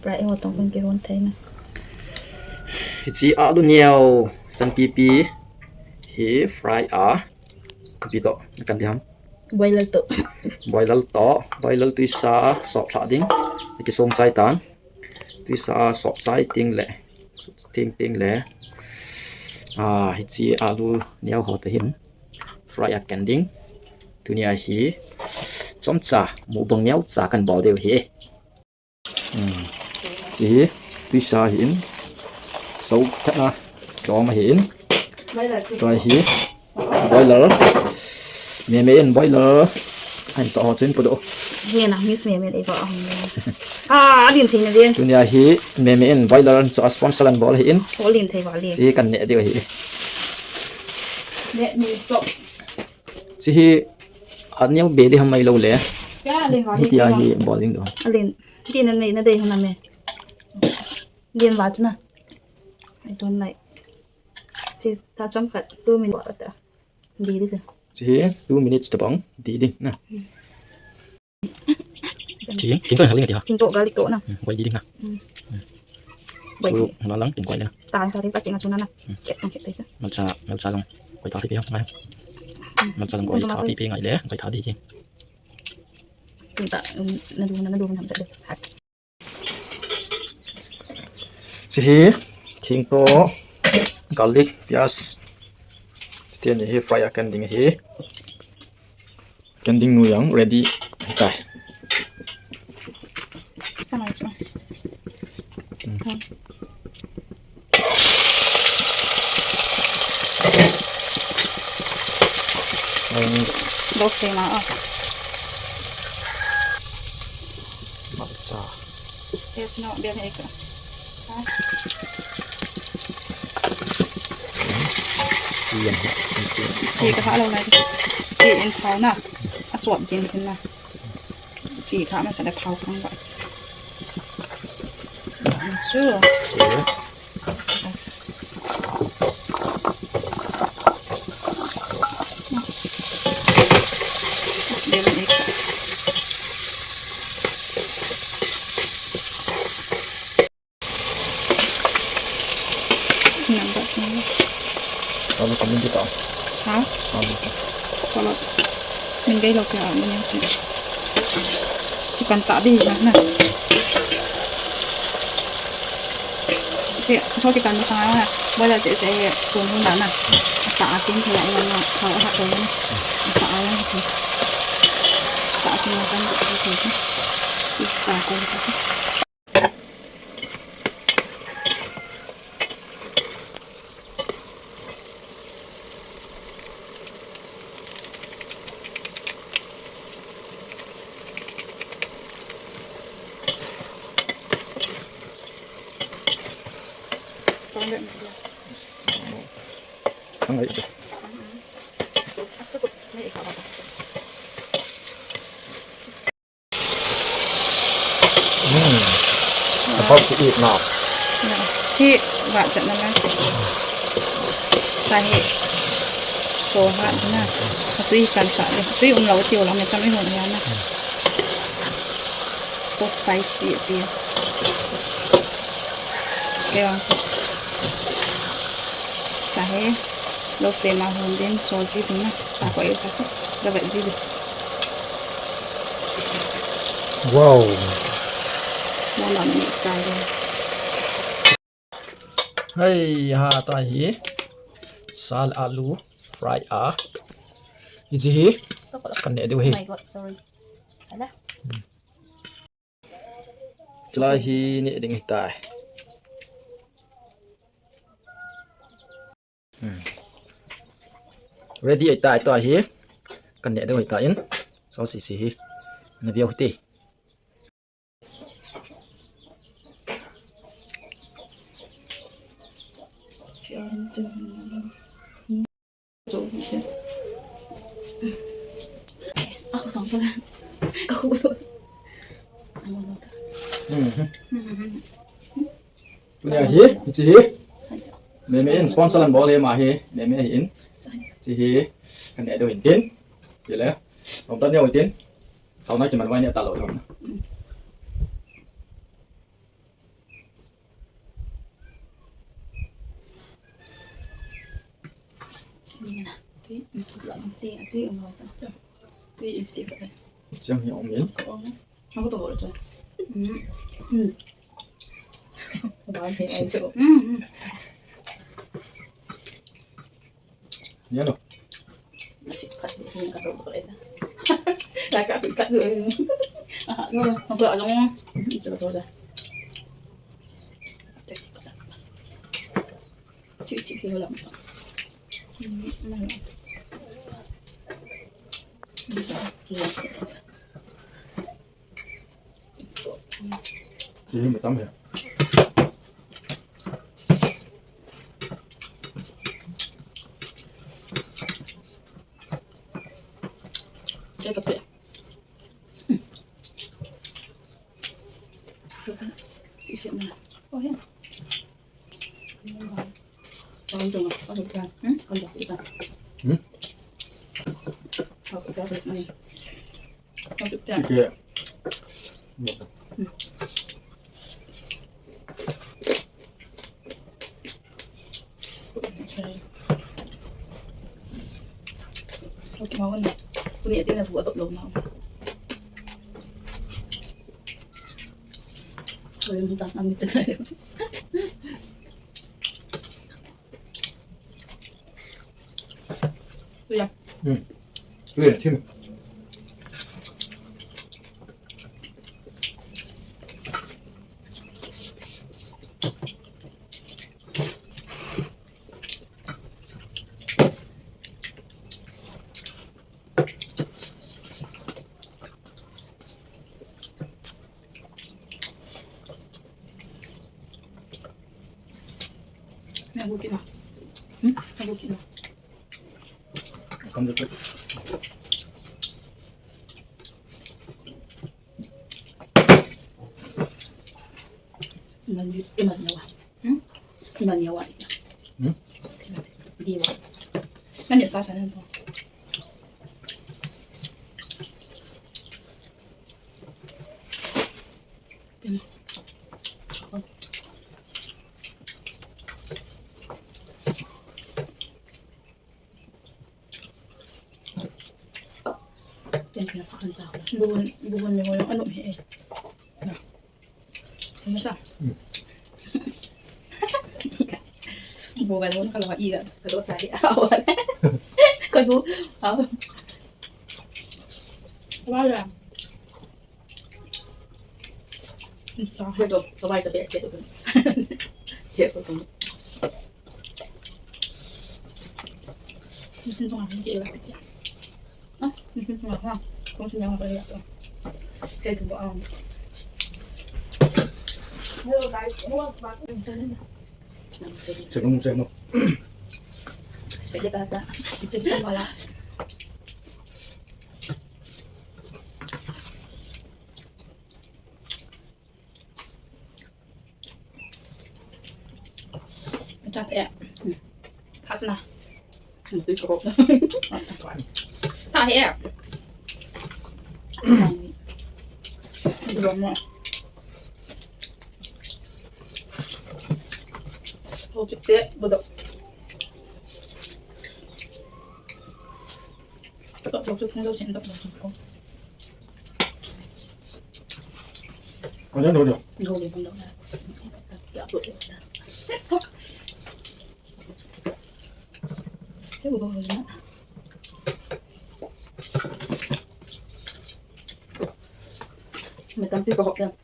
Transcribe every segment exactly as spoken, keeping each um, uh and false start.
Fry ho tong kon kihon thei na. Hiche alu neo sanpipi hi fry a. Ipi toh kan ti ham? Boiler toh. Boiler toh. Boiler tuisa sop lha ding. Kisong chai tan. Tuisa sop chai ting le. Ting ting le. Ah, hiche alu neo ho te hin. Fry a kan ding. Tunia hi. Chomcha mukbang neocha kan bol diu hi. Hmm. Hiche hi, tuisa hi in. So, thana, chom hi in. Boiler chi. Tua hi, boiler. Meme in boiler. Ahin cho ho chun pudo. Hi na, Miss Meme in eiva ahung. Ah, alin thei na din. Tunia hi, meme in boiler cho sponsor an bol hi in. Alin thei va lin. Hiche kan neh diu hi. Let me stop. Hiche hi, aneo be di ham mai lou le. Ya, alin va lin. Hitia hi bol ding do. Alin. Ti na nei na dei hona me. Lien va chu na. I don't like. Chi ta chom khat two minutes ta. Di di. Chi hi two minutes tabang di di na. Chi, ting to haling ti ha. Ting to garlic to na. Hmm, boi di di na. Hmm. Boi. Chu na lang ting koi na. Ta sa ri ta ching a chu na na. Hmm. Ke tong ke tai cha. Malcha, malcha long. Koi ta pi pi ngai. Malcha long koi ta pi pi ngai le. Koi ta di di. Tum ta, um, na du na, na du na ta de. Sas. Chi hi, thing to, garlic, piaz. Chutiang hi fry a kan ding hi. Kan ding nu jong ready tai. Tama chu. Hmm. Low flame a. Matcha. Yes, no, bel hei ka. Chi ka ha lou lai. Chi in thao na. A chuap jing tin na. Chi kha masa le thao kang ba. Chu. Alu ka min di ta. Ha? Alu ka. Kolo. Min gei lo ke alu ni. Chi kan ta di na na. Chi so ki kan ni ka na. Bola che che ye sun hun na na. Ta a sin thei a na. Ka ha ko na. Ta a ya. Ta a sin na kan. Ta ko. Ang ay. Hmm. About to eat now. Chi va chat na na. Sa hi. Cho ha na. Tui kan sa le. Tui um lo ti lo me tam i hon ya na. So spicy ti. Ke wa. Sa hi. Low flame a hon din cho ji din na. Ta ko i ta chu. Ga vet ji din. Wow. Mo na ni kai le. Hei ha, tua hi. Sal alu fry a. Hichi hi. Kan ne diu hi. Oh my God, sorry. Ala. Chulai hi ne ding hitai. Hmm. Ready ahitai tua hi. Kan ne diu hitai in. So si si hi. Na view hiti. Ako sang pala. Ako. Mhm. Tunia hi, hichi hi. Meme in sponsor an bol hi ma hi, meme hi in. Hichi hi, kan ne diu hin tin. Kile. Om tan ne hin tin. Tau na kiman vai ne ta lo lo na. Lam ti, ti um lo cha. Ti, ti ka. Siang hi ong min. Ong. Ang ko to lo cha. Hmm. Hmm. Ba he ai cho. Hmm. Hmm. Yan o. Nasi pat ni ka to ko ita. La ka ka do. Ah, no, no, ko along. Ito to da. Chi chi ki wala. Chi hi mi tam he. Che ka pe. Oh, yeah. Hmm? Kike. Tui à? Ừ. Tui à, thêm. Nagukit na. Hmm? Nagukit na. Iman, iman yawa. Hmm? Iman yawa. Hmm? Diwa. Nani sasa nani. Bukan, bukan yang orang anu eh. Masa? Hmm. Bukan pun kalau iya, kalau cari awal. Kalau apa? Wala. Isa. Ito, kawai sa best ito. Tiyak ko ito. Gusto ko nga, hindi ila. Ah, gusto ko nga. Kung sino nga pala ito. Kaya ito ba ang Hello guys, ano ang bago yung channel? Sige, sige, sige. Sige, tata. Sige, tata, wala. Tata, ya. Hot na. Tui ko. Tata, ya. Dua mo. Hot te, bodo. Ito, ito, ito, ito, ito, ito. Ano, ano, ano? Ito, ito, ito. Ito, ito, ito. May tampi ko, yan.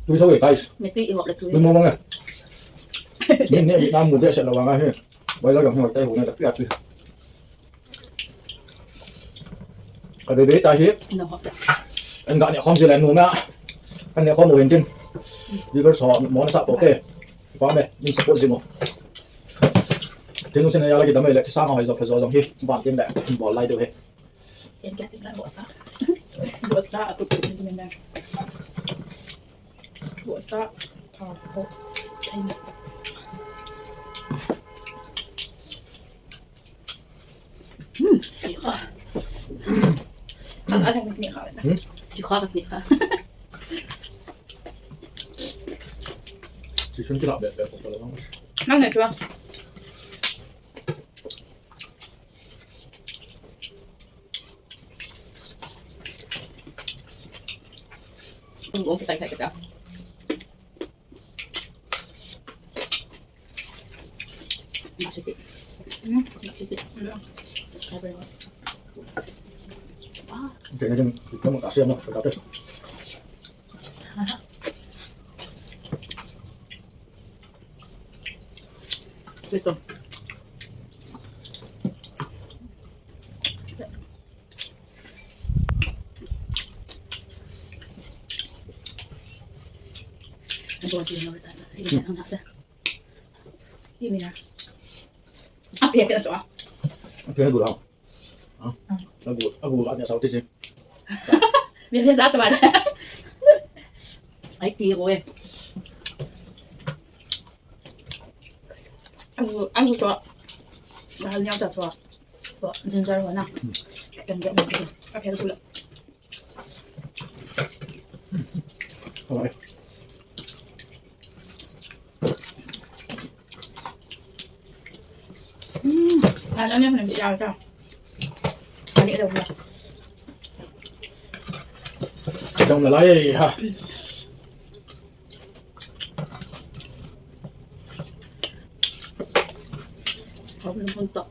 Tui sao eh, guys. Tui mo mo nga. Ni, ni, Vietnam mu de sa lawang ahi. Bai la jong hoi tai hu na ta pia tui. Ka bebe ta hi. An ga ne khom si le nu ma. An ne khom mo hin tin. Viewers ho mo na sa po te. Pa me, in support jing o. Tin lu sen ya la ki dam le sa ma hoi jo pha jo jong hi. Ban tin le. Bol lai do he. Yan ka tin la bo sa. Bo sa atu tin na. Bo sa. Pa ko. Hmm. Ka, ka, ka, ka, ka. Hmm? Kikha ka kikha. Sisun kila be be ko ko lang. Nang ne tua. Ang go kita kita. Masakit. Hmm, masakit. Ano? Subscriber mo. Ah. Hindi na din, hindi mo kasi ano, pagkatapos. Ito. Ito, sige na ulit tayo. Sige, ano natin? Hindi na. Api, api na siya. Api na gulaw. Ha? Agu, agu, api na sa utis eh. Bien, bien, sa atin. Ay, tiro eh. Agu, agu to. Mahal niya to. To, ginger ho na. Kaya mo. Api na gulaw. Alright. Hmm, ano niya, nagsiyaw siya. Ano, ano, ano. Isang lalay, ha? Ako ng punta.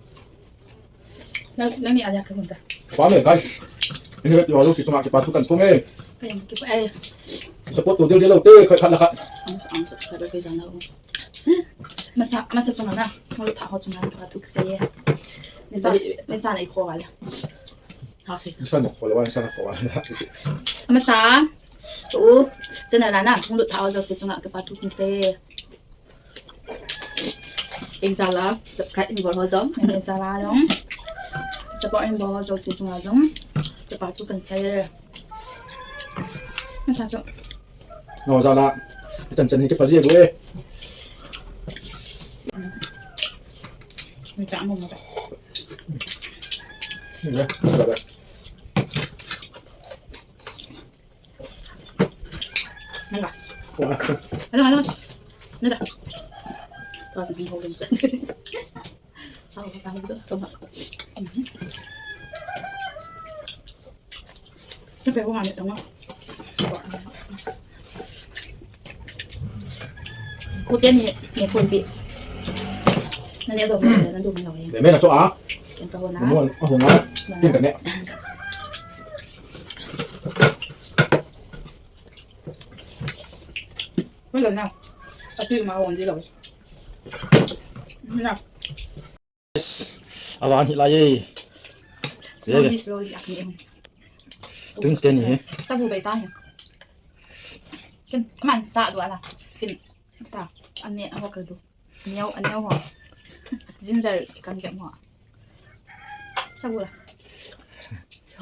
Nang, nang ni alia ka hunda. Pame, guys. Ini vet yo, si sunga si patu kan pame. Kaya mo kipa, eh. Support to, dil, dil, te, khat, khat, khat. Ang, ang, khat, khat, khat. Masa, masa chunga na. Mo tha ho chunga na patu kse. Masa, masa na ikho wala. Ha, si. Masa na ikho wala, masa na ikho wala. Masa. Tu, channel na, mo tha ho si chunga ka patu kse. Exala, subscribe in bol ho jong. Exala jong. Support in bol ho jong, si chunga jong. Chapa tu kan thai. Masa chu. No, Exala. Chan chan hi kipa ji gu e. Mi ta mo mo ta. Ni le, ni le. Nang ka. Wah. Ano, ano? Ano ta? Tapos na yung holding. Sao ka tayo doon? Tama. Siyempre, kung ano, tama. Kuten ni, ni Pulpi. Nani aso mo na, nandun mo na. Deme na so, ah. Yan pa ho na. Mo, ako nga. Tin ka ne. Wala na. Ati ma on di law. Na. Yes. Awan hi lai e. Slowly, slowly, akin. Twins ten ni. Sabu bai ta he. Kin, man sa do ala. Kin, ta. Ani, ako ka do. Neo, neo ho. Ginger kan ke mo. Sagu la.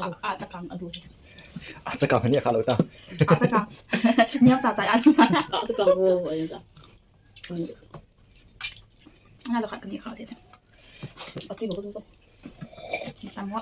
A, achakang adu. Achakang ni kha lo ta. Achakang. Neo cha cha adu. Achakang ho, ho, ya. Ana lo khat kani kha de. Ati lo lo. Tam ho.